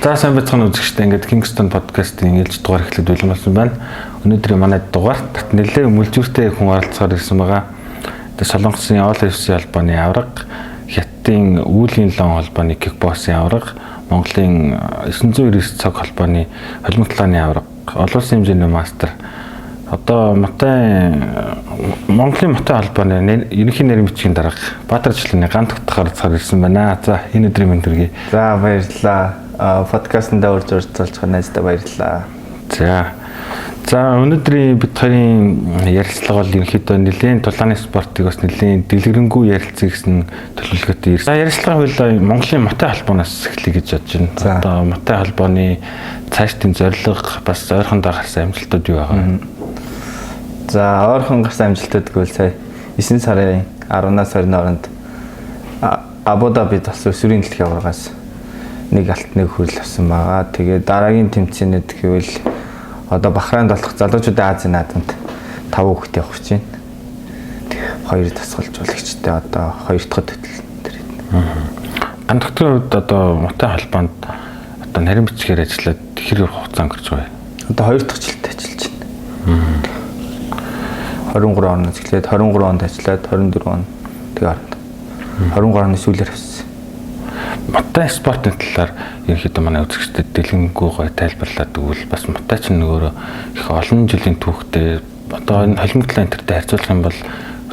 За сайн байцгаана үзэгчдээ, ингээд Kingston podcast-ийн ээлж дугаар эхлээд бэлэн болсон байна. Өнөөдрийн манай дугаарт нэлээд мүлжүүртэй хүн оролцохоор ирсэн байгаа. Тэгээ Солонгосын All FC холбооны авраг, Хятадын Үүлийн лон холбооны кикбоксing авраг, Монголын 999 цог холбооны холимог талааны авраг, олон улсын хэмжээний мастер, одоо Мутай Монголын Мутай холбооны ерөнхий нэрийн бичгийн дарга Баатар Жилийн ганц утгаар оролцохоор ирсэн байна. За, энэ өдрийн мэнд хүргэе. За, баярлалаа. Подкастт орж оролцуулж байгаа найздаа баярлалаа. За. За, өнөөдрийн бид хоёрын ярилцлага бол ерөнхийдөө нэлээд тулааны спортыг бас нэлээд дэлгэрэнгүй ярилцъя гэсэн төлөвлөгөөтэй ирсэн. За, ярилцлага хоёлаа Монголын Мутай холбооноос эхлэе гэж бодож байна. Одоо Мутай холбооны цаашдын зорилго, бас ойрхондоо гарсан амжилтууд юу байгаа вэ? За, ойрхон гарсан амжилтууд гэвэл сая 9 сарын 10-наас 20 хооронд Абу Дабид болсон өсвөрийн дэлхийн аваргаас нэг алт нэг хүрэл авсан байгаа. Тэгээд дараагийн тэмцээнүүд гэвэл одоо Бахрайнд болох залуучуудын Азийн наадамд 5 хүүхэд явах гэж байна. Хоёр дасгалжуулагчтай одоо хоёр дахь хөтөл тэр. Гандагтын хувьд одоо Мутай холбоонд одоо нарийн бичгээр ажиллаад хэр хугацаа өнгөрч байгаа вэ? Одоо хоёр дахь жилд ажиллаж байна. 23 оноос эхлээд 23 онд ажиллаад 24 он тэгээ оронд. 23 оны сүүлээр авсан. Мутай спортын талаар ерөнхийдөө манай үзэгчдэд дэлгэнгүй гой тайлбарлаад өгвөл, бас Мутай ч нөгөөрөө их олон жилийн түүхтэй, одоо энэ холимог талын энтертэй харьцуулах юм бол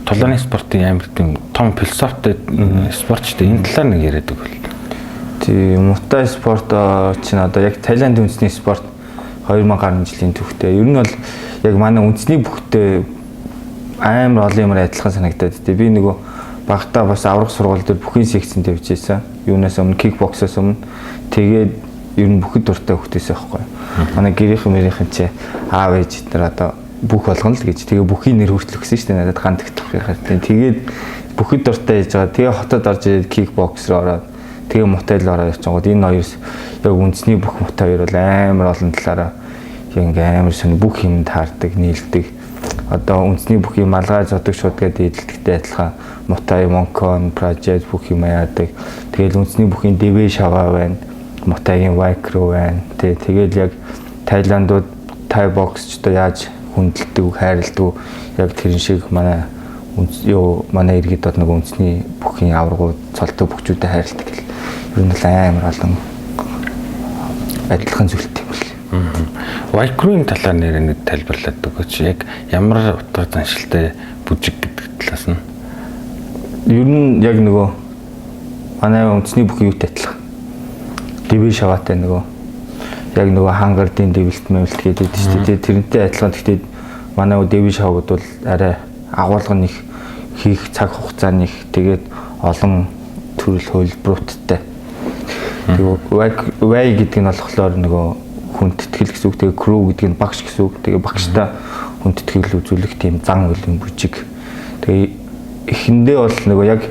тулааны спортын амар тийм том философитой спорт ч тийм, энэ талаар нэг яриад өгвөл. Тийм, Мутай спорт чинь одоо яг Таиланд үндэсний спорт, 2000 гаруй жилийн түүхтэй. Ер нь бол яг манай үндэсний бүхтэй амар олон юмар адилхан санагдаад. Тий, би нөгөө багтаа бас аврах сургууль дээр бүхийн секцэнд явж байсан. Юунаас өмнө, кикбоксоос өмнө. Тэгээд ер нь бүхэд дуртай хөхтэйсэн байхгүй. Манай гэрийнхэн мэрийнхэн чи аав ээж нар одоо бүх болгоно л гэж. Тэгээ бүхийн нэр хүртэл өгсөн шүү дээ надад гандагдахынхаа. Тэгээд бүхэд дуртай хийж байгаа. Тэгээ хотод орж ирээд кикбокс руу ороод, тэгээ мутайл ороод явчихгод энэ хоёр яг үндэсний бүх мутай хоёр бол амар олон талаараа яг ингээм амар сонь бүх юм таардаг, нийлдэг. Одоо үндэсний бүх юм малгай зодог шууд гэдэг эдэлтгтэй адилхан Мутай, Монкон, Project бүх юм яадаг. Тэгэл үндэсний бүхийн дэвэ шаваа байна. Мутайгийн Вайкро байна. Тэ, тэгэл яг Таиландууд тай боксчдоо яаж хүндэлдэг, хайрладаг, яг тэрэн шиг манай юу манай иргэд бол нэг үндэсний бүхийн аваргууд цолтой бүхчүүдэд хайрладаг гэл. Ер нь л амар олон адилхан зүйлтэй юм бэл. Вайкрын талаар нэр нэг тайлбарлаад өгөөч. Яг ямар утга заншилтай бүжиг гэдэг талаас нь. Ер нь яг нөгөө манай үндэсний бүхэн юутай адилхан. Дэвэ шаваатай нөгөө яг нөгөө хангардын дэвэлт мэмэлт гэдэг шүү дээ. Тэрнтэй адилхан. Гэхдээ манай дэвэ шавууд бол арай агуулга нь их, хийх цаг хугацаа нь их, тэгээд олон төрөл хөлбөрүүдтэй. Тэгээ вай гэдэг нь болохоор нөгөө хүндэтгэл гэсэн үг. Тэгээ crew гэдэг нь багш гэсэн үг. Тэгээ багштай хүндэтгэл үзүүлэх тийм зан үлийн бүжиг. Тэгээ эхэндээ бол нөгөө яг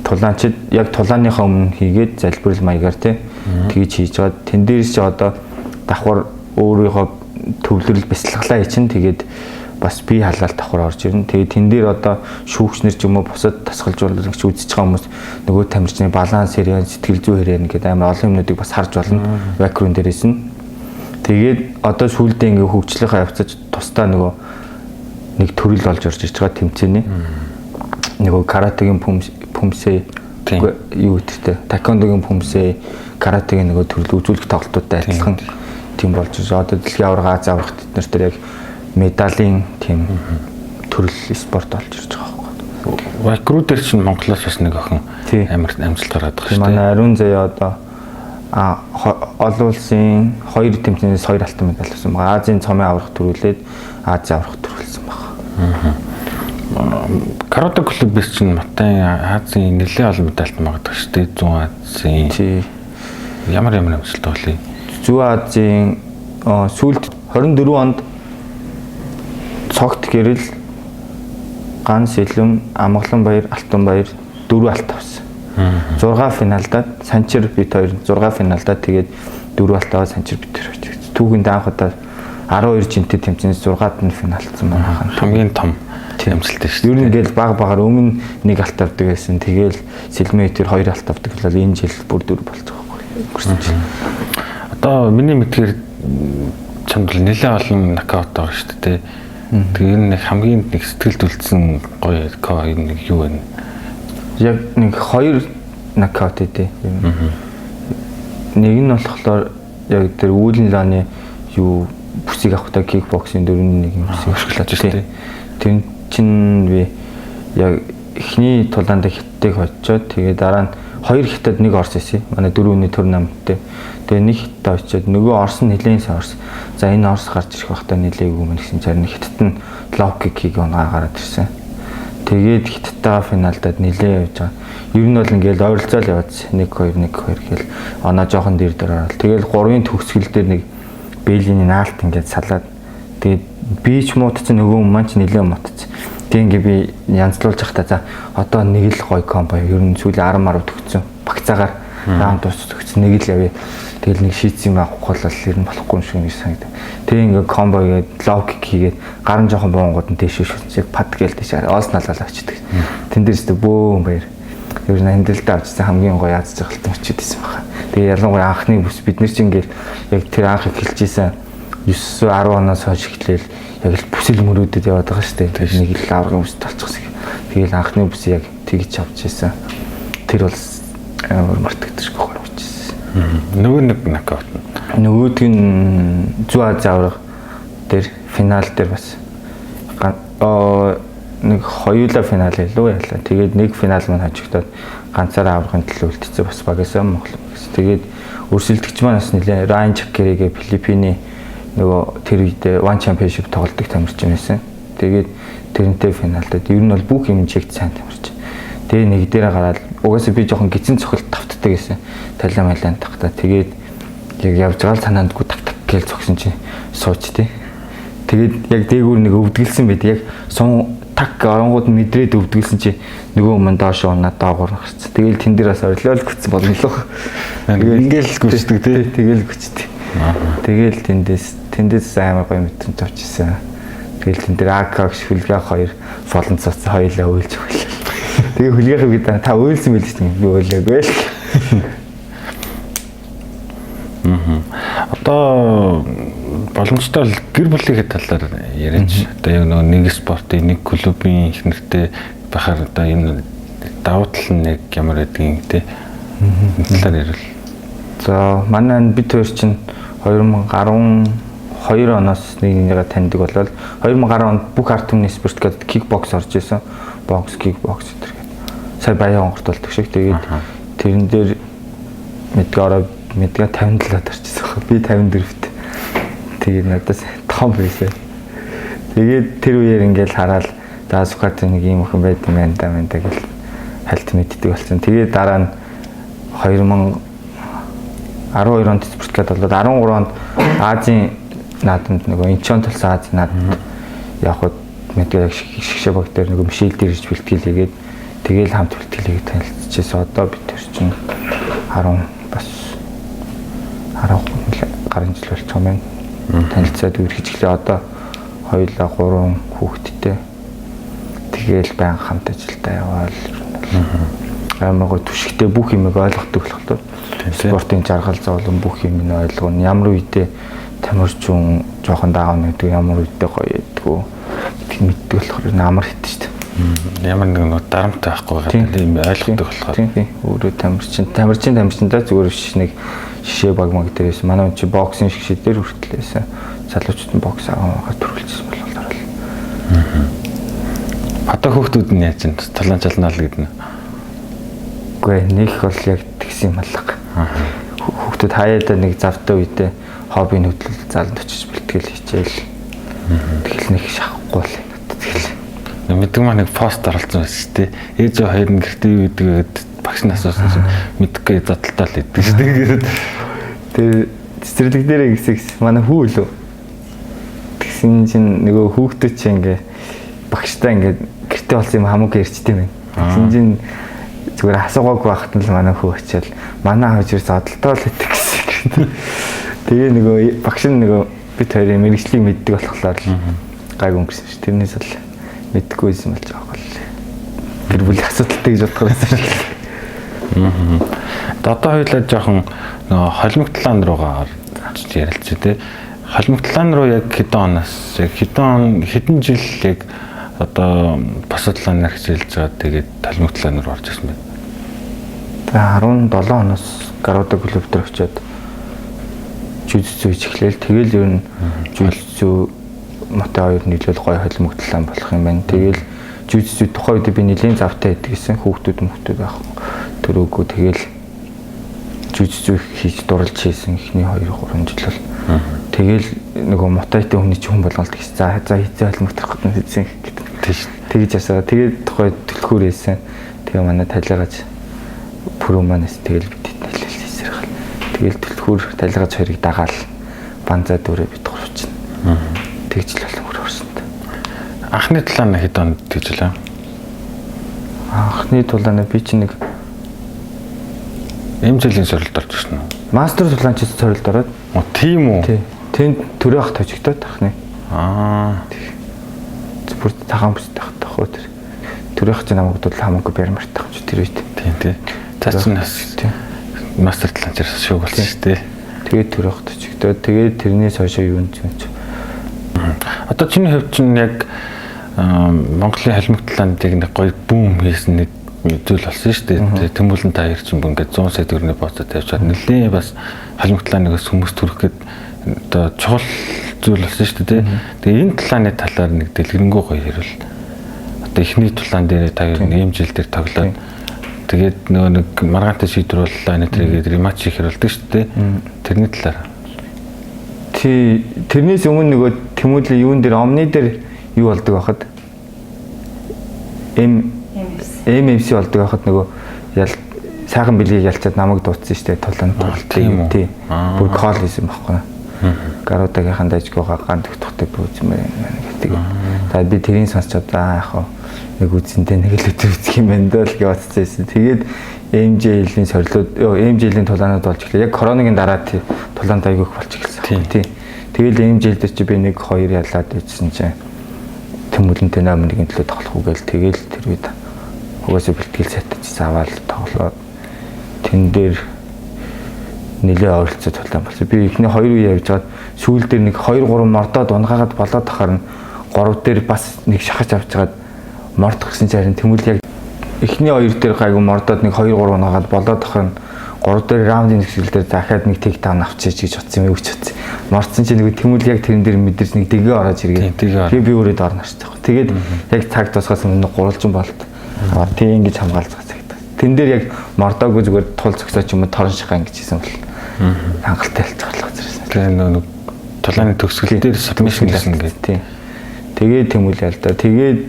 тулаанчид яг тулааныхаа өмнө хийгээд залбирал маягаар тий тэгж хийж байгаа. Тэн дээрс чи одоо давхар өөрийнхөө төвлөрөл бяцлаглаа чинь тэгээд бас бие халаал давхар орж ирнэ. Тэгээд тэн дээр одоо шүүгчнэр ч юм уу бусад тасгалжуулагч үзэж байгаа хүмүүс нөгөө тамирчны баланс хэрэг, сэтгэл зүй хэрэг гэдэг амар олон юмнуудыг бас харж болно. Вакрун дээрээс нь. Тэгээд одоо сүүлдээ ингээ хөгжлийнхаа явцаж тусдаа нөгөө нэг төрөл болж орж ирж байгаа тэмцээний. Нөгөө каратегийн пүмсэ юу гэдэгтэй, таеквондогийн пүмсэ, каратегийн нөгөө төрөл үзүүлэх тоглолтуудтай адилхан тийм болж ирж байгаа. Одоо дэлхийн аварга, Ази аваргат тэд нар дээр яг медалийн тийм төрөл спорт болж ирж байгаа байхгүй. Вайкру дээр чинь Монголоос бас нэг охин амар амжилт гаргаад байгаа шүү дээ. Манай Ариун Заяа одоо олон улсын хоёр тэмцээнээс хоёр алтан медаль авсан байгаа. Азийн цомын аварга төрүүлээд Азийн аварга төрүүлсэн байна. Карате клуб чинь Мутай Азийн нэлээд олон медальт магадгүй шүү дээ. Зүүн Азийн. Тий. Ямар ямар амжилт болъё? Зүүн Азийн сүүлд 24 онд цогт гэрэл, ган сэлэм, амгалан баяр, алтан баяр 4 алт авсан. 6 финалдаа Санчир бит хоёр 6 финалдаа тэгээд 4 алт аваад Санчир бит хоёр очиж. Түүхэнд анх удаа 12 жинтэй тэмцээнээс 6-ад нь финалдсан байна. Хамгийн том амжилт шүү дээ. Ер нь ингээл баг багаар өмнө нэг алт авдаг байсан. Тэгээл Сэлмээ тэр 2 алт авдаг болол энэ жил бүр 4 болж байгаа байхгүй. Өнгөрсөн жил. Одоо миний мэдгээр чамд л нэлээд олон нокаут байгаа шүү дээ. Тэгээ энэ нэг хамгийн нэг сэтгэлд үлдсэн гоё энэ нэг юу вэ? Яг нэг 2 нокаут ээ. Нэг нь болохоор яг тэр үүлэн лааны юу бүсийг авахдаа кикбоксing 4-1 бүсийг өшөглөөж шүү дээ. Тэр чинь би яг эхний тулаанд хиттийг очиод тэгээ дараа нь 2 хятад нэг орс исэн. Манай 4-ний төр намтай. Тэгээ нэг хятад очиод нөгөө орс нь нэлээд сайн орс. За энэ орс гарч ирэх байхдаа нэлээгүй юм гэсэн чинь хятад нь лоу кик хийх унгаа гараад ирсэн. Тэгээд хятадтайгаа финалдад нэлээд явж байгаа. Ер нь бол ингээл ойролцоол яваадсэн. 1 2 1 2 гэл оноо жоохон дээр дээр ороод. Тэгэл 3-ын төгсгөл дээр нэг Бэлиний наалт ингээд салаад тэгээд би ч муудсан нөгөө хүмүүс маань ч нэлээд муудсан. Тэг ингээ би янзлуулж явахдаа за одоо нэг л гоё комбо ер нь сүүлийн 10 10 төгссөн. Багцаагаар раунд дуус төгссөн нэг л явъя. Тэгэл нэг шийдсэн юм авахгүй бол ер нь болохгүй юм шиг юм санагдав. Тэг ингээ комбо хийгээд лоу кик хийгээд гар нь жоохон буунгууд нь дээшээ шүтсэг пад гээл дээшээ оос налгаал очдөг. Тэн дээр өстө бөөн баяр. Ер нь амьдралдаа авчихсан хамгийн гоё аз жаргалтай мөчөд исэн байна. Тэгээ ялангуяа анхны бүс бид нар чинь ингээл яг тэр анх эхэлжсэн 9 10 оноос хойш эхлээл яг л бүсэл мөрөөдөд яваад байгаа шүү дээ. Тэр нэг л аврагын бүс толчихсон. Тэгэл анхны бүс яг тэгж авч ирсэн. Тэр бол амар мартагдчихгүй гоё хүчсэн. Нөгөө нэг нокаут нь. Нөгөөдг нь Зүү Аз авраг дээр финал дээр бас нэг хоёулаа финал илүү ялаа. Тэгээд нэг финал маань хожигдоод ганцаараа аврахын төлөө үлдсэн бас багасаа Монгол гэсэн. Тэгээд өрсөлдөгч маань бас нэлээ Райан Чакеригээ Филиппиний нөгөө тэр үедээ One Championship тоглодог тамирчин байсан. Тэгээд тэрнтэй финалдад ер нь бол бүх юм чигт сайн тамирчин. Тэгээ нэг дээрээ гараад угаасаа би жоохон гизэн цохилт тавтдаг гэсэн. Талиа малиан тахта. Тэгээд яг явж байгаа л санаандгүй так так гээл цогсон чинь сууч тий. Тэгээд яг дээгүүр нэг өвдгөлсөн байд. Яг сун так оронгууд мэдрээд өвдгөлсөн чи нөгөө юм доош унаа доогуур гарцсан. Тэгэл тэн дээр бас орилол гүцсэн болно л. Тэгэл ингээл гүчдэг тий. Тэгэл гүчдэг. Тэгэл тэндээс амар гоё мэдрэмж авч ирсэн. Тэгэл тэн дээр АК хүлгээ хоёр болон цоц хоёулаа уйлж өглөө. Тэгээ хүлгээх би та уйлсан байл шүү дээ. Би уйлаагүй л. Одоо боломжтой бол гэр бүлийнхээ талаар яриач. Одоо яг нөгөө нэг спортын нэг клубын их нэртэй байхаар одоо энэ давуу тал нь яг ямар байдгийг те энэ талаар ярил. За манай бид хоёр чинь 2012 оноос нэг нэгээ таньдаг болоод 2010 онд бүх ард түмний спорт гэдэг кикбокс орж исэн. Бокс, кикбокс гэдэг. Сая баян онгорт болдог шиг. Тэгээд тэрэн дээр мэдгээ ороо мэдгээ 57-д орчихсон баг. Би 54-т. Тэгээд надаас том байсан. Тэгээд тэр үеэр ингээл хараад за Сүхбаатар нэг ийм охин байд юм байна да гэл хальт мэддэг болсон. Тэгээд дараа нь 2012 онд спортлоод болоод 13 онд Азийн наадамд нөгөө Инчон толсон Азийн наадамд явхад мэдээ яг шигшээ баг дээр нөгөө Мишель дээр ирж бэлтгэл хийгээд тэгээл хамт бэлтгэл хийгээд танилцчихсан. Одоо бид тэр чинь 10 бас 10 гаруй жил болчих юм байна. Танилцаад үргэлж эхлэе. Одоо хоёулаа 3 хүүхэдтэй. Тэгээл баян хамт ажилдаа яваал. Амар гоо түшигтэй бүх юмыг ойлгодог болохоор спортын жаргал зовлон бүх юм нь ойлгоно. Ямар үедээ тамирчин жоохон даавна гэдэг, ямар үедээ гоё яддаг гэдгийг мэддэг болохоор амар хит шүү дээ. Ямар нэг нөө дарамт байхгүй байгаа тийм ойлгодог болохоор. Тийм. Өөрөө тамирчин тамирчиндаа зүгээр биш нэг шишээ баг маг дээр байсан. Манай хүн чи боксын шигшээ дээр хүртэл байсан. Залуучууд нь бокс аваагаар төрүүлчихсэн болохоор л. Одоо хүүхдүүд нь яаж юм талан чалнаа л гэдэг нь. Үгүй нэг бол яг тэгсэн юм алга. Хүүхдүүд хаяадаа нэг завтай үедээ хобби хөдлөл зааланд очиж бэлтгэл хичээл. Тэгэл нэг шахахгүй л надад тэгэл. Мэддэг маа нэг пост оруулсан байсан шүү дээ. Ээж хоёр нь гэртээ юу гэдэг вэ гэд багш нь асуусан чинь мэдхгүй зодтолтой л гэдэг шүү дээ. Тэр цэцэрлэг дээрээ гисэгс манай хүү лөө. Тэгсэн чинь нөгөө хүүхдүүд чинь ингээ багштай ингээ гэртээ болсон юм хамаагүй ярьчихдээ юм байна. Тэгсэн чинь зүгээр асуугаагүй байхад нь л манай хүү очиад манай аав жир зодтолтой л гэдэг гэсэн. Тэгээ нөгөө багш нь нөгөө бид хоёрын мэрэгчлийг мэддэг болохоор л гайг өнгөрсөн ш. Тэрнээс л мэддэггүй юм болж байгаа л. Гэр бүлийн асуудалтай гэж бодох байсан шиг. Одоо хоёулаа жоохон нөгөө холимог талаан руугаа очиж ярилцъя те. Холимог тулаан руу яг хэдэн оноос яг хэдэн он хэдэн жил яг одоо босоо тулаанаар хичээлж байгаа, тэгээд холимог тулаан руу орж ирсэн байна. Тэгээ 17 оноос Гаруда клуб дээр очиод жүжицүү хийж эхлээл. Тэгэл ер нь жүжицүү мотой хоёр нийлвэл гоё холимог тулаан болох юм байна. Тэгэл жүжицүү тухайн үед би нэлийн завтай байдаг гэсэн, хүүхдүүд мөхтүүд байх төрөөгөө тэгэл жүжицүү хийж дурлж хийсэн эхний 2 3 жил бол. Тэгэл нөгөө мотойтой хүний чи хүн болгоолт гэсэн. За за хизээ холимог тарах гэдэг хийсэн гэдэг. Тийш. Тэгж ясаа. Тэгээд тухай түлхүүр хийсэн. Тэгээ манай талигач пүрүү манаас тэгэл бид нэлээл хийсээр хал. Тэгэл түлхүүр талигач хоёрыг дагаал банзаа дүүрээ бид гурав чинь. Тэгж л холимог орсон. Анхны тулаан хэд онд тэгж лээ? Анхны тулаанаа би чинь нэг MJL-ийн сорилт орж ирсэн үү? Мастер тулаан чи сорилт ороод. Оо, тийм үү? Тий. Тэнд төрөө ах тожигдоод анхны. Аа. Бүр цагаан бүстэй ах тахгүй тэр. Төрөө ах чи намайг бол хамаагүй барьмартай юм чи тэр үед. Тийм тий. За чинь бас мастер тулаанчаар шүүг болсон шүү дээ. Тэгээд төрөө ах тожигдоод тэгээд тэрнээс хойш юу юм чи. Одоо чиний хувьд чинь яг Монголын холимог тулаанд яг нэг гоё бүүм хийсэн нэг зүйл болсон шүү дээ. Тэмүүлэн та хоёр чинь бүр ингээд 100 сая төгрөгийн бооцоо тавьчаад нэлээ бас холимог тулааныг бас хүмүүс төрөх гээд одоо чухал зүйл болсон шүү дээ. Тэгээ энэ тулааны талаар нэг дэлгэрэнгүй гоё ярил. Одоо эхний тулаан дээр та хоёр нэг жил дээр тоглоод тэгээд нөгөө нэг маргаантай шийдвэр боллоо, энэ тэргээд рематч хийхэр болдог шүү дээ. Тэрний талаар. Тий, тэрнээс өмнө нөгөө Тэмүүлэн юун дээр Omni дээр юу болдог байхад MMC болдог байхад нөгөө ял сайхан бэлгийг ялчаад намайг дуудсан шүү дээ, тулаанд тоглолт. Тийм үү? Тий. Бүр кол хийсэн байхгүй. Гаруудагийнхан дайжгүйгаа ган тогтохтой бүүзмээр юм байна гэдэг. За би тэрийг сонсчод аа яг хаа нэг үзэндээ нэг л өдөр үзэх юм байна даа л гэж бодсон байсан. Тэгээд MJL-ийн сорилууд, MJL-ийн тулаанууд болж эхлэв. Яг коронагийн дараа тулаанд айгүйх болж эхэлсэн. Тий. Тэгэл MJL дээр чи би 1 2 ялаад ичсэн чинь Тэмүүлэнтэй номер 1-ийн төлөө тоглох уу гээл тэгэл тэр үед угаасаа бэлтгэл сайтаж аваад тоглоод тэн дээр нэлээ ойролцоо тулаан болсон. Би эхний 2 үе явж байгаад сүүл дээр нэг 2 3 мордоод унгаагаад болоод тахаар нь 3 дээр бас нэг шахаж авч байгаад мордох гэсэн чинь харин Тэмүүл яг эхний 2 дээр гайгүй мордоод нэг 2 3 унгаагаад болоод тахаар нь 3 дээр раундын зэксэл дээр дахиад нэг тейк даун авчиж гэж утсан юм өгч утсан. Мордсон чинь нэг Тэмүүл яг тэрэн дээр мэдэрч нэг дэгээ ороод иргээ. Тэгээ би өөрөө доор нарчих. Тэгээд яг цаг тусгаас өмнө гурвалжин болт. Тэг ингэж хамгаалцах цагт. Тэн дээр яг мордоогүй зүгээр тул зөксөө ч юм уу торон шахаа ингэж хийсэн бол хангалттай ялцах болох зэрэг. Тэгээ нэг тулааны төгсгөл дээр submission хийсэн гэдэг. Тий. Тэгээд Тэмүүл ялдаа. Тэгээд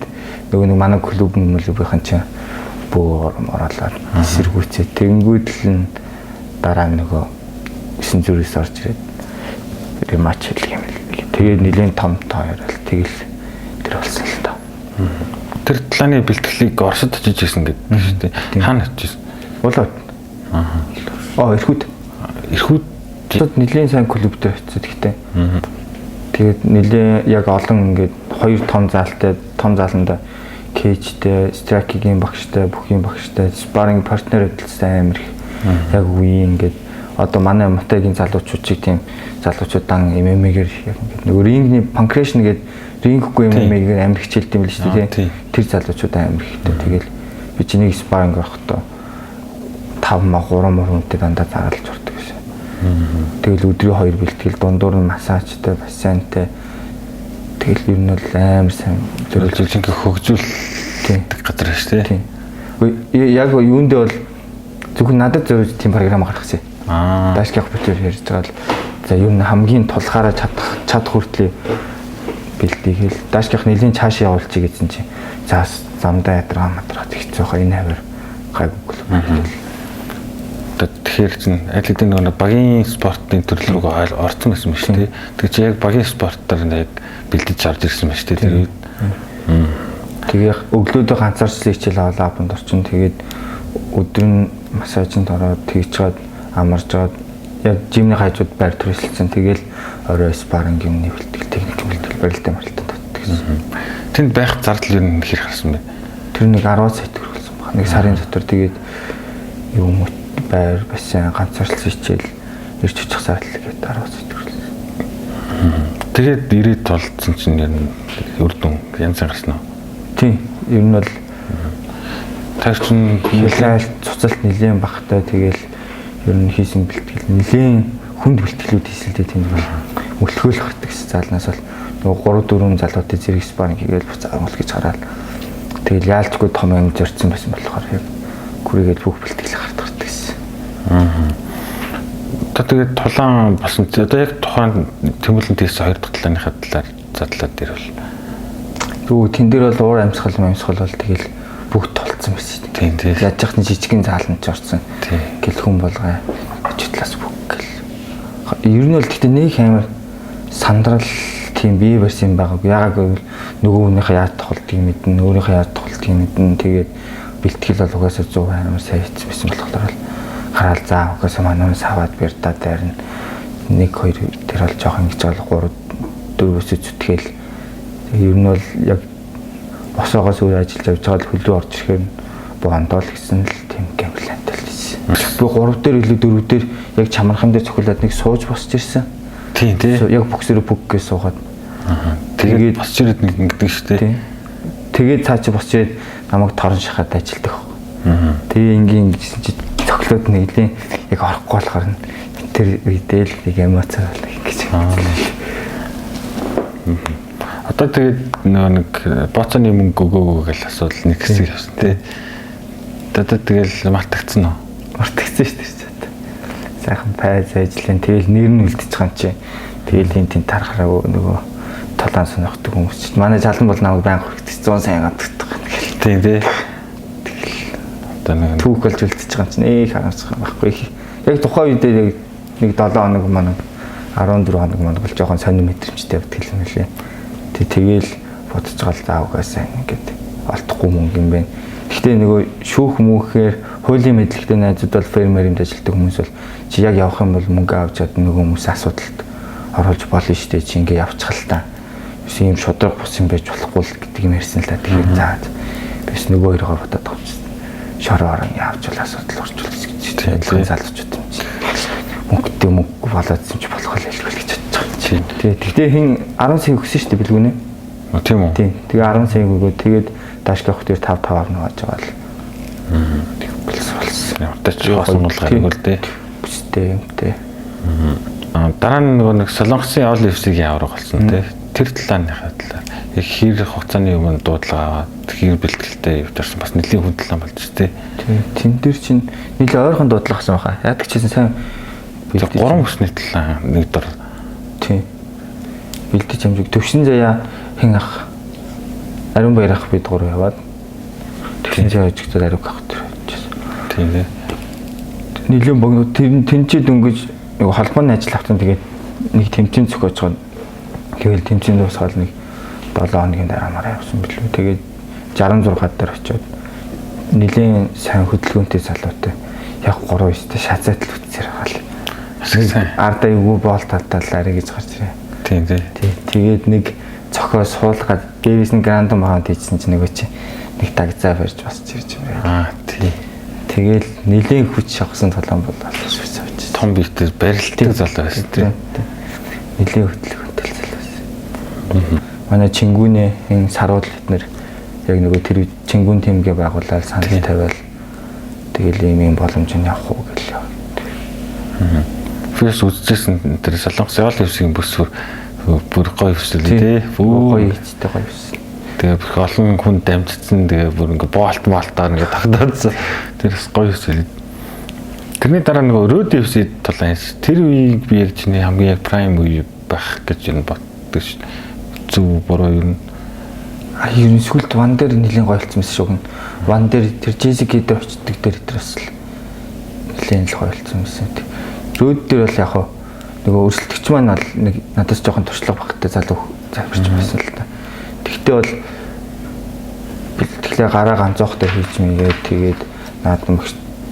нөгөө нэг манай клуб мөлөбийнхэн чинь бөөр ороолоод эсэргүүцээ. Тэнгүүд л нь дараа нөгөө 909 орж ирээд рематч хийх юм л. Тэгээд нэлийн том тоо яриад тэгэл тэр болсон л доо. Тэр тулааны бэлтгэлийг Оросд очиж хийсэн гэдэг шүү дээ. Хаана очиж хийсэн? Улаад. Аа, Ирхүүд. Ирхүүд нэлийн сайн клуб дээр очив гэхдээ. Тэгээд нэлийн яг олон ингээд хоёр том заалтай, том зааланда кейжтэй, страйкигийн багштай, бүхийн багштай, спарринг партнер хөдөлсөн амар их. Яг үеийн ингээд одоо манай Мотагийн залуучууд чиг тийм залуучууд дан MMA-гээр яг ингээд нөгөө рингний панкрейшн гэдэг ринггүй MMA-гээр амар хичээлдэг юм л шүү дээ тий. Тэр залуучууд амар ихтэй. Тэгэл би чи нэг спарринг орохдоо 5 ма 3 мөр хүнтэй дандаа загалж ордог гэсэн. Тэгэл өдрийн 2 бэлтгэл, дундуур нь массажтай, бассейнтай. Тэгэл ер нь бол амар сайн зөвлөж ингээ хөгжүүлдэг газар шүү дээ. Тийм. Яг юундээ бол зөвхөн надад зориулж тийм програм гаргасан. Дашких бүтээр ярьж байгаа л за ер нь хамгийн тулгаараа чадах хүртлээ бэлтгийхэл Дашких нэлийн цааш явуулчих гэсэн чинь за замдаа ядраа мадрах хэцүү хаа энэ хавар гайгүй л. Тэгэхээр чинь аль хэдийн нөгөө багийн спортын төрөл рүү орсон байсан ба шүү дээ. Тэр чинь яг багийн спортоор яг бэлдэж орж ирсэн ба шүү дээ тэр үед. Тэгээ өглөөдөө ганцаарчлан хичээл аваад апанд орчин. Тэгээд өдөр нь массажинд ороод тэгж чад амарж чад яг жимний хажууд байр төрөлцсөн. Тэгэл орой спарринг юм нэвэлтгэл техник бэлтгэл барилтай марилтай татдаг гэсэн. Тэнд байх зардал ер нь хэр гарсан бэ? Тэр нэг 10 сая төгрөг болсон баг. Нэг сарын дотор тэгээд юм уу байр бассейн ганцаарчлан хичээл ирж очих зардал гээд 10 сая төгрөг. Тэгээд ирээд тулцсан чинь ер нь үр дүн янз гарсан уу? Тийм. Ер нь бол тэр чинь нэлээд цуцалт нэлээд багтай, тэгэл ер нь хийсэн бэлтгэл нэлээд хүнд бэлтгэлүүд хийсэн л дээ, тэнд бол мөлхөөл гардаг гэсэн заалнаас бол нөгөө 3 4 залуутай зэрэг спарринг хийгээл буцаа мөл гэж хараад тэгэл яалтгүй том юм зорьсон байсан болохоор яг гүрийгээд бүх бэлтгэл гардаг гэсэн. Одоо тэгээд тулаан болсон. Одоо яг тухайн Тэмүүлэн тийсэн хоёр дахь тулааныхаа талаар задлаад ирвэл. Юу тэн дээр бол уур амьсгал бол тэгэл бүгд тулцсан байсан шүү дээ. Тийм тийм. Яаж яхны жижигэн зааланд ч орсон. Гэл хүн болгоо очи талаас бүх гэл. Ер нь бол гэхдээ нэг амар сандрал тийм бие барьсан юм байгаагүй. Яагаад гэвэл нөгөө хүнийхээ яаж тоглолтыг мэднэ, өөрийнхөө яаж тоглолтыг мэднэ. Тэгээд бэлтгэл бол угаасаа 100% амар сайн хийсэн байсан болохоор л хараал заа угаасаа манай саваад бэрдаа дайрна. 1 2 тэр бол жоох ингэж бол 3 4-өөс зүтгээл ер нь бол яг босоогоос өөр ажиллаж явж байгаа л хөлөө орж ирэхээр бондоо л гэсэн л тийм гэмлэнтэй л байсан. Би 3 дээр илүү 4 дээр яг чамархан дээр цохиулаад нэг сууж босч ирсэн. Тийм тий. Яг боксерөө бүг гэж суугаад. Тэгээд босч ирээд нэг ингэдэг шүү дээ. Тэгээд цаа чи босч ирээд намайг торон шахаад ажилдаг. Тэгээ ингийн ингэсэн чи цохилоод нэглийн яг орохгүй болохоор нь тэр үедээ л нэг эмоцоор бол ингэж. Одоо тэгээд нөгөө нэг боцооны мөнгө өгөөгөө гэл асуудал нэг хэсэг явсан тий. Одоо тэгэл мартагдсан уу? Мартагдсан шүү дээ. Сайхан пайз ажиллан тэгэл нэр нь үлдчих юм чи. Тэгэл хин тэн тархараа нөгөө тулаан сонирхдаг хүмүүс чинь. Манай жалан бол намайг байнга хүрдэг 100 сая гамтдаг гэл. Тийм тий. Тэгэл одоо нэг түүх болж үлдчих юм чинь ээ харамсах юм байхгүй. Яг тухайн үедээ яг нэг 7 хоног манаг 14 хоног манаг бол жоохон сонир мэдрэмжтэй явдаг юм лээ. Тэгэл бодож байгаа л заа угаасаа ингээд олдохгүй мөнгө юм байна. Гэхдээ нөгөө шүүх мөнхээр хуулийн мэдлэгтэй найзууд бол фермер юмд ажилладаг хүмүүс бол чи яг явах юм бол мөнгө авч чад нөгөө хүмүүс асуудалд оруулж болно шүү дээ. Чи ингээ явчих л та. Юус юм шудраг бус юм байж болохгүй л гэдэг юм ярьсан л та. Тэгэхээр заа бис нөгөө хоёроо бодоод байгаа юм чинь. Шороо орон явж бол асуудал орчвол гэж чинь. Адилхан залуучууд юм чи. Мөнгөтэй мөнгө болоодсэн чи болох л хэлгүй гэж бодож байгаа юм чи. Тэгээ тэгтээ хин 10 сая өгсөн шүү дээ бэлгүүнэ. Тийм үү? Тийм. Тэгээ 10 сая өгөө тэгээд Дашка ах дээр 5 5-аар нугааж байгаа л. Болсон. Ямар ч юу асуулга гаргүй л дээ. Бүстэй юмтэй. Дараа нь нөгөө нэг Солонгосын All FC-ийн авраг болсон тий. Тэр талааныхаа талаар яг хэр хугацааны өмнө дуудлага аваад хэр бэлтгэлтэй явж ирсэн бас нэлийн хүн талаан болж тий. Тийм. Тэн дээр чинь нэлээ ойрхон дуудлага авсан байхаа. Яадаг ч гэсэн сайн бэлдэж 3 өсний талаан нэг дор. Тийм. Бэлдэж амжиг төвшин заяа хэн ах Ариун баяр ах бид гурав яваад төвшин заяа хожигдоод ариун ах тэр явжсэн. Тийм ээ. Нилээн богино тэр тэнцээ дөнгөж нөгөө холбооны ажил автан тэгээд нэг тэмцээн зохиож байгаа. Тэгэл тэмцээн дуусгаад нэг 7 хоногийн дараа мараа явсан билүү. Тэгээд 66 дээр очиод нилээн сайн хөдөлгөөнтэй залуутай яг 3 9-тэй шазаатал үтсээр хаал. Арда эвгүй боол талдаа арай гэж гарч ирээ. Тийм тий. Тэгээд нэг цохоо суулгаад дээрээс нь грандом хаант хийсэн чинь нөгөө чи нэг дагзаа барьж босч ирж юм байна. Аа тий. Тэгэл нилээн хүч шавхсан толон бол алж авч. Том биетэй барилтыг залуу байсан тий. Нилээн хөдөлгөөнтэй залуу байсан. Манай Чингүүнээ энэ саруул бид нэр яг нөгөө тэр Чингүүн тимгээ байгуулаад санал тавиал тэгэл ийм юм боломж нь явах уу гэл. Фэс үзчихсэн тэр Солонгос All FC-ийн бүсвэр бүр гоё өсөл тий. Гоё хийцтэй гоё өсөл. Тэгээ бүр олон хүн дамжчихсан. Тэгээ бүр ингээ боолт молтоор ингээ тогтоодсон. Тэр бас гоё өсөл. Тэрний дараа нөгөө Road FC тулаан хийсэн. Тэр үеийг би яг чиний хамгийн яг prime үе байх гэж юм боддог ш. Зөв буруу юу нь. А ер нь сүлд ван дээр нэлийн гоё болсон байсан шүү. Ван дээр тэр JCK дээр очдөг дээр тэр бас л нэлийн л гоё болсон байсан. Road дээр бол яг хаа нөгөө өрсөлдөгч маань бол нэг надаас жоохон туршлага багтай залуу залбирч байсан л та. Тэгтээ бол бэлтгэлээ гараа ганцоохтой хийж мэйгээд тэгээд наадам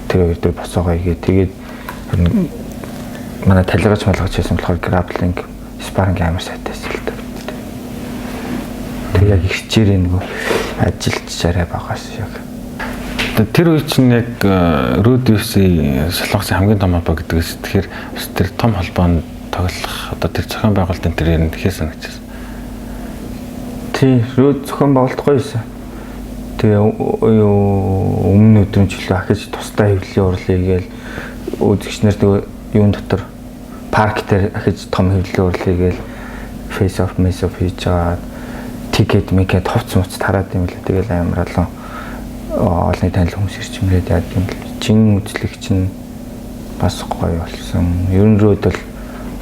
тэр хоёр дээр босоогоо хийгээд тэгээд манай талигаж малгаж хийсэн болохоор граплинг, спарринг амар сайтай байсан л та. Тэгээд яг ихчээрээ нөгөө ажиллаж арай багаас яг. Тэр үе чинь яг Road UFC Солонгосын хамгийн том холбоо гэдгээс тэгэхээр бас тэр том холбоонд Тоглох одоо тэр зохион байгуулалтын тэр юм тэгэхээр санагдчихсан. Тий, Рөөд зохион байгуулалт гоё байсан. Тэгээ юу өмнө өдрийн чөлөө ахиж тусдаа хэвлэлийн урлыг гээл үзэгч нар нөгөө юун дотор парк дээр ахиж том хэвлэлийн урлыг гээл face off mess off хийж байгаа тикет микет хувц муц тараад юм лээ. Тэгэл амар олон олонний танил хүмүүс ирч мрээд яад юм л. Чин үзлэг чинь бас гоё болсон. Ер нь Рөөд бол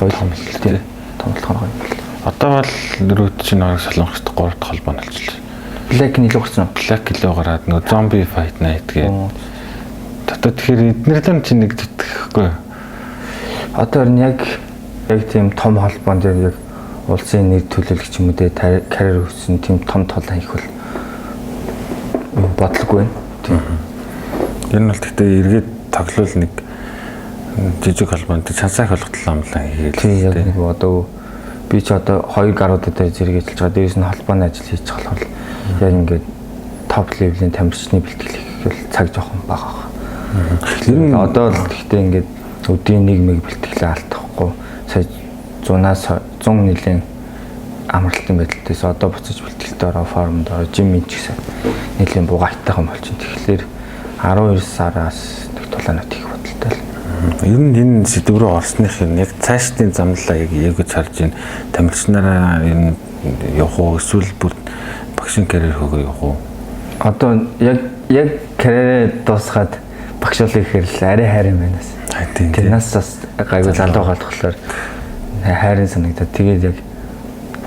гоё юм л тий. Томлохоор гоё юм л. Одоо бол Рөөд чинь орог Солонгост 3 дахь холбоо нь болчихлоо. Black нь илүү гарсан уу? Black илүү гараад нөгөө Zombie Fight Night гэдэг. Одоо тэгэхээр эднэр л чинь нэг зүтгэхгүй. Одоо харин яг тийм том холбоонд яг улсын нэр төлөөлөгч юм уу те карьер өссөн тийм том тулаан хийх бол бодлого байна. Тийм. Энэ бол гэхдээ эргээд тоглол нэг жижиг холбоонд чансаа их болох амлаа хийгээл. Тийм яг нэг одоо би ч одоо 2 гаруудад зэрэг ажиллаж байгаа. Дээрээс нь холбооны ажил хийж байгаа болохоор яг ингээд топ левелийн тамирчны бэлтгэл хийх бол цаг жоохон бага баг. Тэр нь одоо л гэхдээ ингээд өдрийн нэг мэг бэлтгэлээ алдахгүй сая 100-аас 100 нэлийн амралтын байдалтайс одоо буцаж бэлтгэлтэй ороо формд ороо жим минь ч гэсэн нэлийн бугаайтайхан болчин. Тэгэхээр 12 сараас нэг тулаанууд хийх бодолтой л. Ер нь энэ сэдв рүү орсных юм яг цаашдын замлаа яг яг гэж харж байна. Тамирчнараа ер нь явах уу эсвэл бүр багшийн карьер хөөгөө явах уу? Одоо яг карьерээ дуусгаад багш болох гэхээр л арай хайр юм байна бас. Тийм. Тэр нас бас гайгүй залуу болохоор хайрын санагдаад тэгээд яг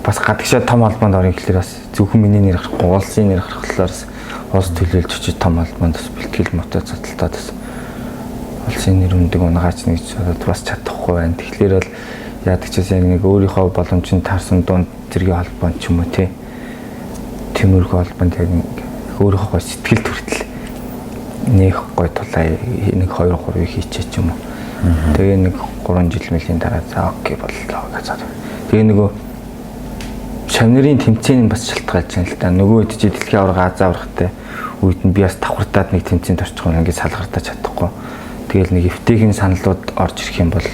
бас гадагшаа том холбоонд орё гэхлээр бас зөвхөн миний нэр гарахгүй улсын нэр гарахлаар бас улс төлөөлж очиж том холбоонд бас бэлтгэл мотоо цадалтаад бас улсын нэр хүндийг унгаач нэг гэж бодоод бас чадахгүй байна. Тэгэхээр бол яадаг ч гэсэн яг нэг өөрийнхөө боломжинд таарсан дунд зэргийн холбоонд ч юм уу тий. Тиймэрхүү холбоонд яг өөрийнхөө гой сэтгэл төртөл нэх гой тулаа 1 2 3-ыг хийчихээ ч юм уу. Тэгээ нэг 3 жил мөлийн дараа за окей боллоо гэж бодсон. Тэгээ нөгөө шавнырын тэмцээн нь бас шалтгаалж байна л да. Нөгөө үед чи дэлхийн аварга Азийн аваргатай үед нь би бас давхартаад нэг тэмцээнд орчих юм ингээд салгартаж чадахгүй. Тэгэл нэг эвтэйхэн саналууд орж ирэх юм бол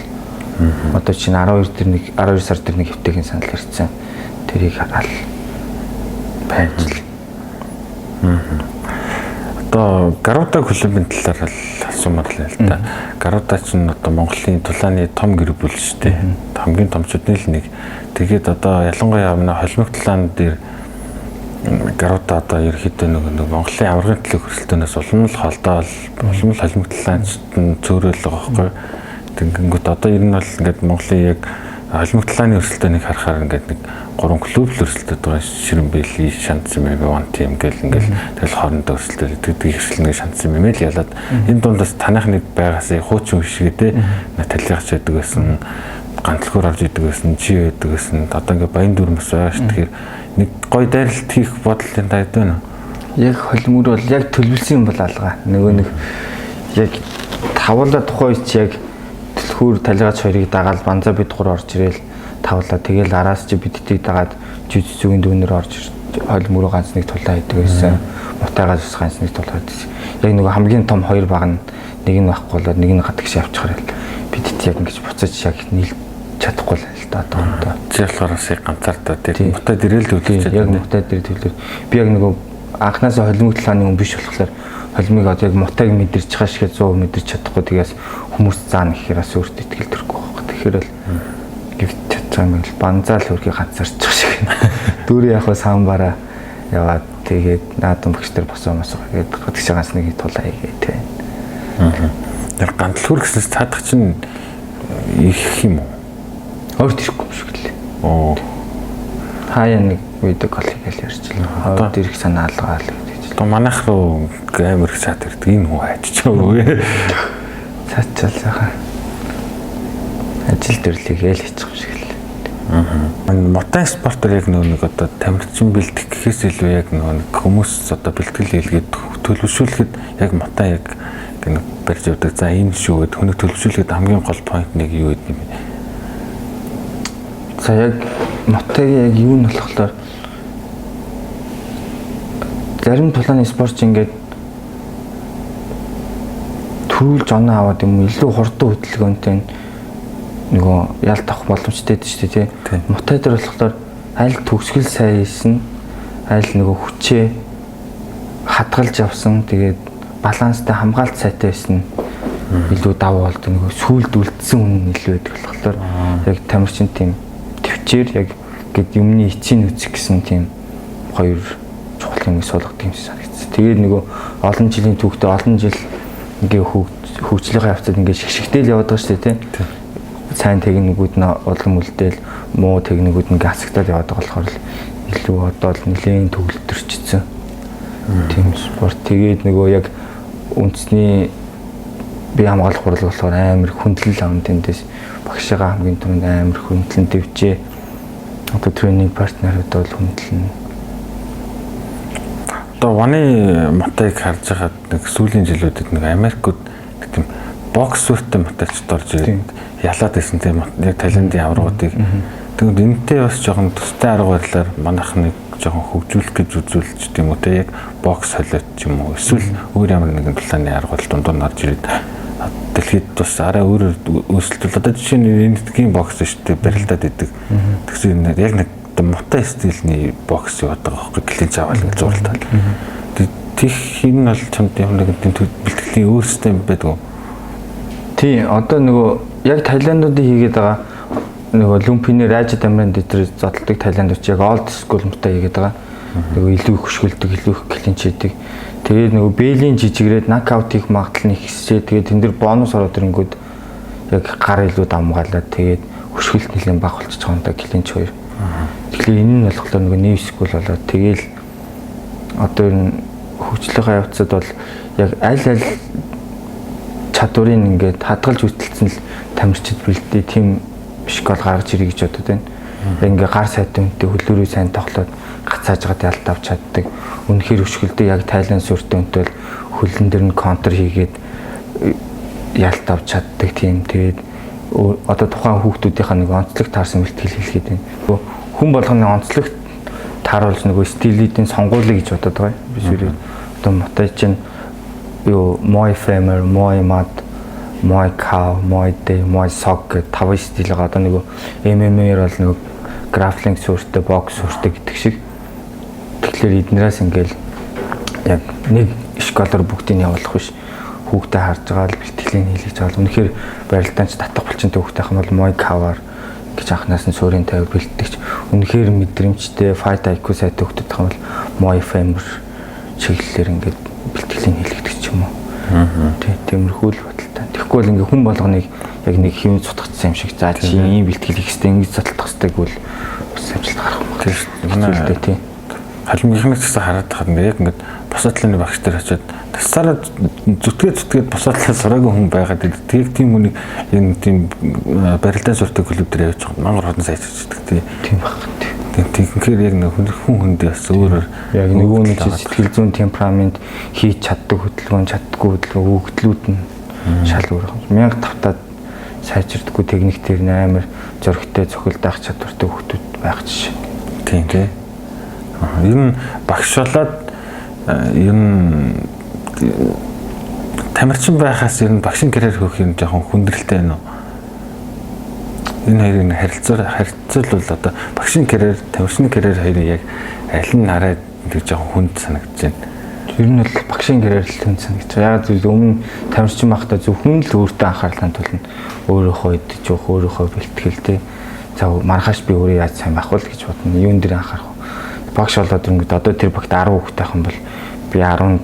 одоо чинь 12 дээр нэг 12 сар дээр нэг эвтэйхэн санал ирсэн. Тэрийг хараад байж л. Одоо Гаруда клубын талаар л асуумаар л л да. Гаруда чинь одоо Монголын тулааны том гэр бүл шүү дээ. Хамгийн томчуудын л нэг. Тэгээд одоо ялангуяа манай холимог тулаан дээр Гаруда одоо ерөөхдөө нэг Монголын аваргын төлөөх өрсөлдөөнөөс улам л холдоол, улам л холимог тулаанчд нь цөөрөөл байгаа байхгүй. Тэгэнгүүт одоо ер нь бол ингээд Монголын яг холимог тулааны өрсөлдөөнийг харахаар ингээд нэг 3 клуб л өрсөлдөд байгаа. Ширэнбэли, Шанцсан мэ, One Team гэл ингээл тэгэл хоорондоо өрсөлдөд тэгдэг ихсэл нэг Шанцсан мэ л ялаад энэ дундаас танайх нэг байгаасаа хуучин үшгээ те талигач байдаг байсан, ганцлахуур орж идэг байсан, чи байдаг байсан. Одоо ингээд баян дүрм бас байгаа ш. Тэгэхээр нэг гой дайралт хийх бодол энэ таад байна уу? Яг холимог бол яг төлөвлөсөн юм бол алгаа. Нөгөө нэг яг тавуулаа тухайн үед чи яг төлхүүр талигач хоёрыг дагаад банзаа бид гур орж ирээл тавлаа. Тэгэл араас чи бидтийг дагаад жүжигцүүгийн дүүнер орж холимог ганц нэг тулаа хийдэг байсан. Мутайгаас бас ганц нэг тулаа хийдэг. Яг нөгөө хамгийн том хоёр баг нь нэг нь байхгүй болоод нэг нь гадагш явчихаар л бидт яг ингэж буцаж яг нийл чадахгүй л л да одоо. Чи болохоор бас яг ганцаардаа тэр мутай дэрэл төлөвлөж Яг мутай дээр төлөв. Би яг нөгөө анхнаасаа холимог тулааны хүн биш болохоор холимыг одоо яг мутайг мэдэрч байгаа шиг 100% мэдэрч чадахгүй тэгээс хүмүүс заана гэхээр бас өөртөө итгэл төрөхгүй байхгүй. Тэгэхээр л гівт чадчих юм бол банзаал хөрхий ганцаарчих шиг. Дүүрээ яг самбараа яваад тэгээд наадам багш нар босоо мосоо гээд гадагш ганц нэг тулаа хийгээ тэ. Тэр ганцлхүр гэснээс цаадах чинь их юм уу? Ойрт ирэхгүй юм шиг лээ. Оо. Хаяа нэг видео кол хийгээл ярьчихлаа. Ойрт ирэх санаа алгаа л гэж. Одоо манайх руу амар их цаад ирдэг. Энэ хүн хайчиж байгаа. Цаачаал сайхан. Ажил төрлийг ээл хийчих юм шиг л. Мутай спортоор яг нөгөө нэг одоо тамирчин бэлтгэх гэхээс илүү яг нөгөө нэг хүмүүс одоо бэлтгэл хийлгээд төлөвшүүлэхэд яг мутай яг нэг барьж явдаг. За энэ шүү гэд хүнийг төлөвшүүлэхэд хамгийн гол point нэг юу гэдэг юм бэ? За яг мутайг яг юу нь болохоор зарим тулааны спорт ингээд төрүүлж оноо аваад юм илүү хурдан хөдөлгөөнтэй Нөгөө ялт авах боломжтой байдаг шүү дээ, тий. Мутай дээр болохоор аль төгсгөл сайн хийсэн, аль нөгөө хүчээ хадгалж авсан, тэгээд баланстай хамгаалт сайтай байсан илүү давуу болдог. Нөгөө сүулд үлдсэн хүн илүү байдаг болохоор яг тамирчин тийм төвчээр яг гэд юмны эцсийн үзэх гэсэн тийм хоёр чухал юмыг суулгадаг юм шиг санагдсан. Тэгээд нөгөө олон жилийн түүхтэй олон жил ингээ хөгжлийнхаа явцад ингээ шигшигтэл яваад байгаа шүү дээ, тий. Сайн техникүүд нь улам үлдээл, муу техникүүд ингээ хасагтаад яваад байгаа болохоор л илүү одоо л нэлээд төгөлдрчсөн тийм спорт. Тэгээд нөгөө яг үндэсний бие хамгаалах хурал болохоор амар хүндлэл авна тэндээс багшигаа хамгийн түрүүнд амар хүндлэн дэвжээ. Одоо training partner ууд бол хүндлэн. Одоо One-ы Мутайг харж байхад нэг сүүлийн жилүүдэд нэг Америкууд нэг тийм бокс сүртэй мутайчд орж ирээд ялаад байсан тийм яг Таиландын аваргуудыг. Тэгвэл энэтэй бас жоохон төстэй арга барилаар манайхныг жоохон хөгжүүлэх гэж үзүүлж тийм үү те, яг бокс солиот ч юм уу эсвэл өөр ямар нэгэн тулааны арга барил дундуур нь орж ирээд дэлхийд бас арай өөрөөр өрсөлдөл. Одоо жишээ нь энэтгийн бокс шүү дээ, барилдаад идэг. Тэгсэн яг нэг мутай стилний бокс яваад байгаа байхгүй, clinch аваад ингэ зурлалаа. Тих энэ бол чамд ямар нэгэн тийм бэлтгэлийн өөр систем байдаг уу? Тий, одоо нөгөө яг Таиландуудын хийгээд байгаа нөгөө Люмпини Ража Дамран дээр зодтолдог Таиландууд яг old school мутай хийгээд байгаа. Нөгөө илүү их хөшгөлдөг, илүү их clinch хийдэг. Тэгээд нөгөө бэлийн жижигрээд нокаут хийх магадлал нь ихсээ. Тэгээд тэн дээр бонус ороод ирэнгүүд яг гар илүү давмгаалаад тэгээд хөшгөлт нэлээд бага болчихж байгаа юм да, clinch хоёр. Тэгэхээр энэ нь болохоор нөгөө new school болоод тэгээл одоо ер нь хөгжлийнхаа явцад бол яг аль аль чадварыг ингээд хадгалж хөтөлсөн л тамирчид бэлдээ тийм школ гаргаж ирье гэж бодод байна. Яг ингээ гар сайтай хүнтэй хөлөөрөө сайн тоглоод гацааж гад ялт авч чаддаг. Үнэхээр өшгөлдөө яг Тайланд сүртэй хүнтэй бол хөлн дээр нь counter хийгээд ялт авч чаддаг тийм. Тэгээд одоо тухайн хүүхдүүдийнхаа нэг онцлог таарсан бэлтгэл хийлгээд байна. Хүн болгоны онцлог тааруулж нөгөө стилүүдийн сонгуулийг гэж бодод байгаа юм. Би сүүлээ одоо Мутай чинь юу Muay Femeu, Muay Mad, Muay Khao, Muay Thai, Muay Sok гэх таван стил байгаа. Одоо нөгөө MMA-ээр бол нөгөө grappling суурьтай, бокс суурьтай гэдэг шиг. Тэгэхээр эднээс ингээл яг нэг школоор бүгдийг явуулах биш. Хүүхдээ харж байгаа л бэлтгэлийн хийлгэж байгаа л үнэхээр барилдаанч татах булчинтай хүүхдээ ах нь бол Muay Khao-аар гэж анханаас нь суурийн тавь бэлтгэж, үнэхээр мэдрэмжтэй fight IQ сайтай хүүхдүүд ах нь бол Muay Femeu чиглэлээр ингээд бэлтгэлийн хийлгдэг ч юм уу. Тий, тиймэрхүү л бодолтой. Тэгэхгүй бол ингээ хүн болгоныг яг нэг хэвэн сутгацсан юм шиг за чи ийм бэлтгэл хийх хэрэгтэй, ингэж задлах хэрэгтэй гэвэл бас амжилт гарах юм. Тийм шүү дээ. Манай тий. Халимгийнхнаас гэсэн хараад тахад яг ингээд босоо талын багш дээр очиод тасараа зүтгээд зүтгээд босоо талаа сураагүй хүн байгаад байдаг. Тэгээд тийм хүнийг яг тийм барилдаан сурдаг клуб дээр явж байгаа мангар хотон сайжирчдаг тий. Тийм баг. Тэгэхээр яг нэг хүн хүндээ бас өөрөөр яг нөгөө нэг сэтгэл зүйн темперамент, хийж чаддаг хөдөлгөөн, чаддаггүй хөдөлгөөн, өгдлүүд нь шал өөр юм. Мянга тавтаад сайжирдаггүй техник тэр амар зөрөгтэй цохилдаах чадвартай хүмүүс байх жишээ. Тийм тий. Ер нь багш болоод ер нь тамирчин байхаас ер нь багшин карьер хөөх юм жоохон хүндрэлтэй байна уу? Энэ хоёрын харилцуул одоо багшин карьер, тамирчны карьер хоёрын яг аль нь арай нэг жоохон хүнд санагдаж байна? Ер нь бол багшийн карьер л хүнд санагдаж байгаа. Яг зөв өмнө тамирчин байхдаа зөвхөн л өөртөө анхаарал хандуулна. Өөрөөхөө идэж явах, өөрөөхөө бэлтгэл тэ. За маргааш би өөрөө яаж сайн байх вэ гэж бодно. Юун дээр анхаарах вэ? Багш болоод ирэнгүүт одоо тэр багт 10 хүүхдээ ах юм бол би 10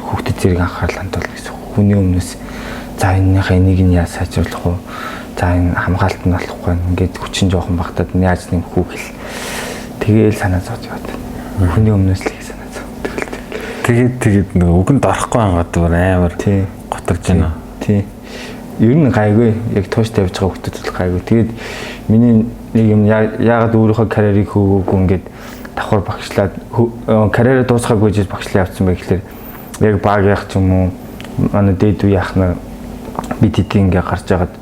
хүүхдэд зэрэг анхаарал хандуулна гэсэн. Хүний өмнөөс за энэнийхээ энийг нь яаж сайжруулах вэ? За энэ хамгаалт нь болохгүй ингээд хүчин жоохон багтаад яаж нэмэх үү гэл тэгээл санаа зовж яваад байна. Хүний өмнөөс л их санаа зовдөг л. Тэгээд нөгөө үгэнд орохгүй хангаад амар готорж байна. Тий. Ер нь гайгүй. Яг тууштай явж байгаа хүмүүс бол гайгүй. Тэгээд миний нэг юм яагаад өөрийнхөө карьерийг хөөгөөгүй ингээд давхар багшлаад карьераа дуусгаагүй жиж багшлаа явцсан бэ гэхлээр яг баг яах ч юм уу манай дээд үе яах нь бид хэдийн ингээ гарч байгаад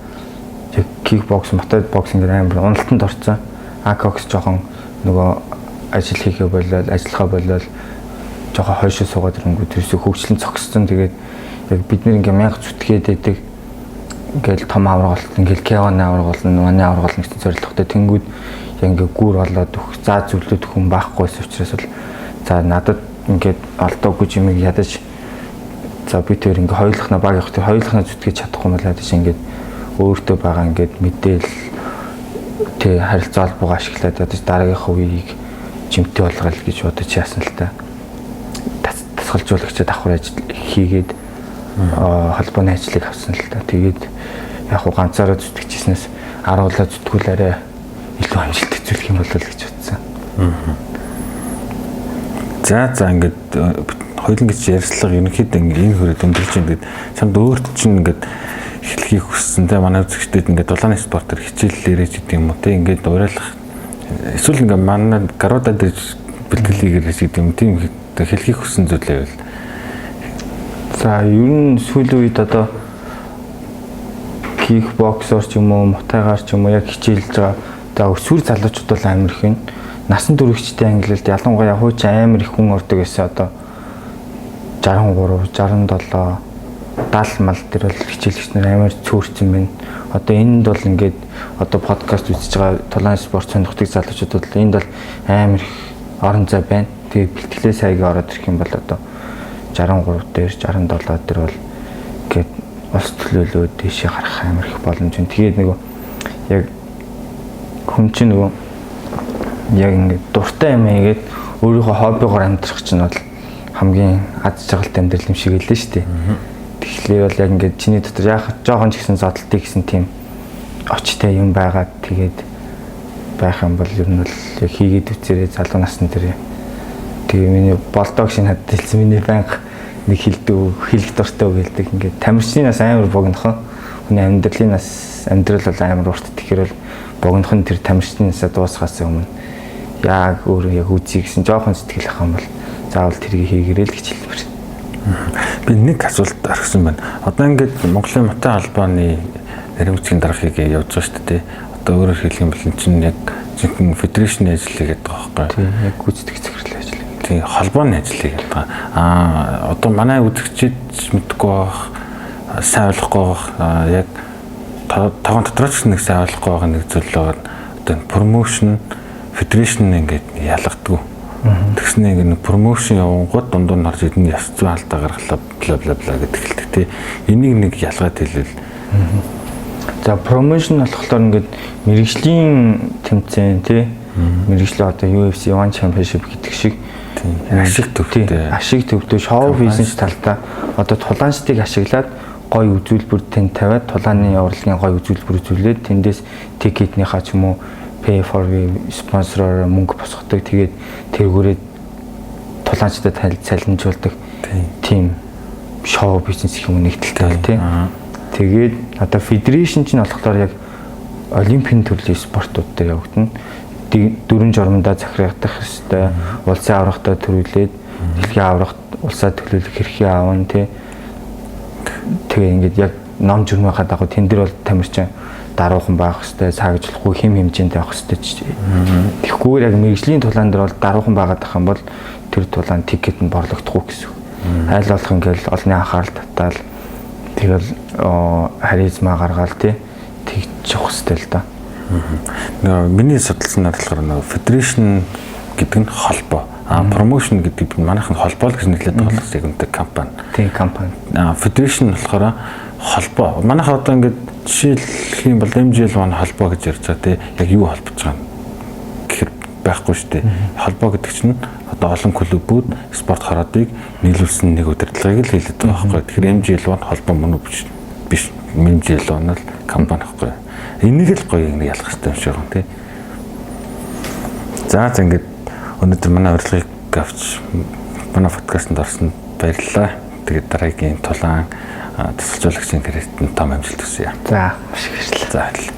яг кикбокс, мотод боксинг амар уналтанд орцсон. Акокс жоохон нөгөө ажил хийхээ болоод ажиллахаа болоод жоохон хойшоо суугаад ирэнгүүт тэрсээ хөгжлөн цогссон. Тэгээд яг бид нэр ингээ мянга зүтгээд байдаг. Ингээл том авраг болт, ингээл K1 авраг болно, манай авраг болно гэсэн зорилготой. Тэнгүүд яг ингээ гүр болоод өгөх, заа зөвлөд хүн байхгүйс учраас бол за надад ингээд олдоогүй юм ядаж за би тэр ингээ хоёулахна баг явах, тэр хоёулахна зүтгэж чадахгүй бол ядаж ингээд өөртөө байгаа ингээд мэдээл тэг харилцаа холбоогоо ашиглаад ядаж дараагийнхаа үеийг жимтэй болгоё гэж бодож яасан л та. Дасгалжуулагчид давхар ажил хийгээд холбооны ажлыг авсан л та. Тэгээд яг хуу ганцаараа зүтгэжсэнээс аруулаа зүтгүүл арай илүү амжилт үзүүлэх юм болол гэж бодсон. За ингээд хоёулын гэж ярьцлага ерөнхийдөө ингээд энэ хүрээд өндөрлж байна. Тэгээд чамд өөрт чинь ингээд эхлэхийг хүссэн те манай үзэгчдэд ингээд дулааны спортоор хичээллээрэй ч гэдэг юм уу те ингээд уриалах эсвэл ингээд манай гаруудад дээр бэлтгэл хийгээрэй ч гэдэг юм тийм хэлхийг хүссэн зүйлээ байвал. За ер нь сүүлийн үед одоо кикбоксоор ч юм уу, мутайгаар ч юм уу яг хичээлж байгаа. За өсвөр залуучууд бол амар их юм. Насан туршидтэй ангилалд ялангуяа хуучин амар их хүн ордог гэсэн одоо 63, 67, 70 мал дээр бол хичээлэгч нар амар цөөрцөн байна. Одоо энд бол ингээд одоо подкаст үзэж байгаа тулаан спорт сонирхдаг залуучууд бол энд бол амар их орон зай байна. Тэгээ бэлтгэлээ сайгаа ороод ирэх юм бол одоо 63 дээр 67 дээр бол ингээд улс төлөөлөө дээшээ гарах амар их боломж байна. Тэгээд нөгөө яг хүн чинь нөгөө яг ингээд дуртай юм хийгээд өөрийнхөө хоббигоор амьдрах чинь бол хамгийн аз жаргалтай амьдрал юм шиг хэлээ шүү дээ. Тэгэхээр бол яг ингээд чиний дотор яг жоохон ч гэсэн зодтолтыг гэсэн тийм очтой юм байгаад тэгээд байх юм бол ер нь бол яг хийгээд үзээрэй залуу насны дээр. Тэгээ миний болдог шиг надад хэлсэн миний байнга нэг хэлдэг хэлэх дуртай үг хэлдэг ингээд тамирчны нас амар богинохон. Хүний амьдралын нас амьдрал бол амар урт. Тэгэхээр бол богинохон тэр тамирчны насаа дуусгаас өмнө яг өөрөө яг үзье гэсэн жоохон сэтгэл ах юм бол заавал тэргийг хийгэрэй л гэж хэлмээр. Би нэг асуулт орхисон байна. Одоо ингээд Монголын Мутай холбооны нарийн бичгийн даргаыг явж байгаа шүү дээ. Одоо өөрөөр хэлэх юм бол энэ чинь яг жинхэнэ федерашны ажил хийгээд байгаа байхгүй юу? Тийм, яг гүйцэтгэх захирлын ажил. Тийм, холбооны ажил хийгээд байгаа. Одоо манай үзэгчид мэдгүй байх, сайн ойлгохгүй байх, яг тогон дотрооч нэг сайн ойлгохгүй байгаа нэг зүйл байгаа. Одоо промошн, федерашн ингээд ялгадаг. Тэгснэ ингээд промошн явангууд дундуур нь орж идэн ёс зүйн алдаа гаргалаа бла бла бла гэдэг хэлдэг тий. Энийг нэг ялгаад хэлвэл. За промошн болохоор ингээд мэрэгжлийн тэмцээн тий. Мэрэгжлийн одоо UFC One Championship гэдэг шиг ашиг төвтэй. Ашиг төвтэй шоу бизнес талдаа одоо тулаанчдыг ашиглаад гой үзүүлбэр тэнд тавиад тулааны урлагийн гой үзүүлбэр үзүүлээд тэндээс тикетнийхаа ч юм уу pay for view спонсороор мөнгө босгодог. Тэгээд тэргүүрээ тулаанчдад цалинжуулдаг тийм шоу бизнес гэх юм уу нэг талтай тий. Тэгээд одоо федерашн чинь болохоор яг олимпийн төрлийн спортууд дээр явагдана. Дөрвөн журмандаа захирагдах ёстой, улсын аврагтаа төрүүлээд дэлхийн аврагт улсаа төлөөлөх хэрхий аавна тий. Тэгээ ингээд яг ном журмынхаа дагуу тэн дээр бол тамирчин даруухан байх хэвээр, цаагжлахгүй хэм хэмжээнд байх хэвээр ч. Тэгэхгүйгээр яг мэрэгжлийн тулаан дээр бол даруухан байгаад ах юм бол тэр тулаан тикет нь борлогдохгүй гэсэн. Айл болох ингээл олонний анхаарал татаал тэгэл харизма гаргаал тий тэгж явах хэвээр л да. Нөгөө миний судалснаар болохоор нөгөө федерашн гэдэг нь холбоо. Промошн гэдэг нь манайх нь холбоо л гэж нэрлэдэг байгаа яг үнэтэй компани. Тийм компани. Федерашн болохоор холбоо. Манайх одоо ингээд жишээлх юм бол MGL маань холбоо гэж ярьж байгаа тий. Яг юу холбож байгаа юм гэхэр байхгүй шүү дээ. Холбоо гэдэг чинь одоо олон клубүүд спорт хараадыг нийлүүлсэн нэг удирдлагыг л хэлээд байгаа байхгүй. Тэгэхээр MGL маань холбоо мөн үү биш. MGL маань л компани байхгүй. Энийг л гоё нэг ялгах хэрэгтэй юм шиг байна тий. За ингээд өнөөдөр манай урилгыг авч манай подкастэнд орсонд баярлалаа. Тэгээд дараагийн тулаан тасалжуулагчийн карьерт нь том амжилт хүсье. За маш их баярлалаа. За баярлалаа.